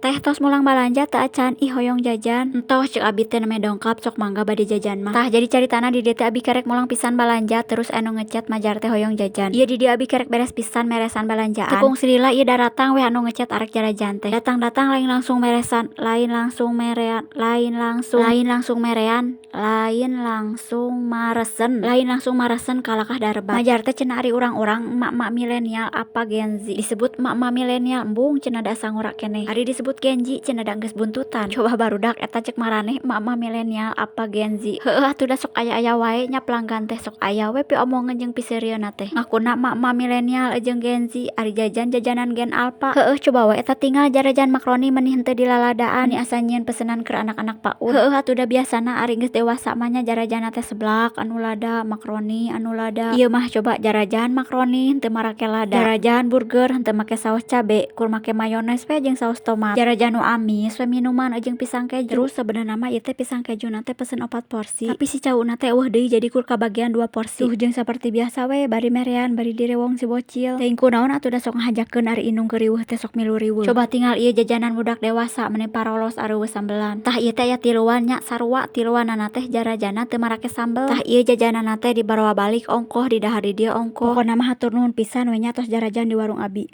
Teh, tos mulang balanja teu acan? Ih, hoyong jajan. Entos, cek abi teh, nembe dongkap sok mangga bade jajan mah. Tah, jadi caritana di dieu teh abi kerek mulang pisan balanja, terus anu ngechat majar teh hoyong jajan. Ieu di dieu abi kerek beres pisan meresan balanjaan. Teu kungsi lila ieu daratang weh anu ngechat arek jarajan teh. Datang-datang lain langsung meresan, lain langsung merean, lain langsung, lain langsung merean, lain langsung maresen, lain langsung maresen kalakah darebat. Majar teh cenah ari urang-urang emak-emak milenial apa Gen Z. Disebut emak-emak milenial, embung cenah, da asa ngora keneh. Ari disebut Gen Z cenah da geus buntutan. Coba barudak eta, cek maraneh emak-emak milenial apa Gen Z? Heueuh atuh, da sok aya-aya wae nya pelanggan teh, sok aya we piomongeun jeung piseurieunna teh. Ngakuna emak-emak milenial jeung Gen Z, ari jajan jajanan Gen Alpha. Heueuh, coba we eta tinggal jarajan makaroni meni henteu dilaladaan, meni asa nyieun pesenan keur anak-anak PAUD. Heueuh atuh, da biasana ari geus dewasa mah nya jarajanna teh seblak anu lada, makaroni anu lada. Ieu mah coba jarajan makaroni henteu marake lada, jarajan burger henteu make saos cabe, kur make mayones we jeung saos tomat. Jarajan nu amis we, minuman jeung pisang keju. Terus sabenerna mah ieu teh pisang kejuna teh pesen opat porsi, tapi si cauna teh eueuh deui, jadi kur kabagian dua porsi. Tuh, jeung saperti biasa we, bari merean bari direwong si bocil. Teuing kunaon atuh, da sok ngahajakeun ari indung keur riweuh teh sok milu riweuh. Coba tinggal ieu jajanan budak dewasa, meni parolos areuweuh sambelan. Tah, ieu teh aya tiluan nya, sarua tiluanana teh jarajanna teu marake sambel. Tah, ieu jajananna teh dibawa balik ongkoh, didahar di dieu ongkoh. Pokona mah hatur nuhun pisan we nya tos jarajan di warung abi.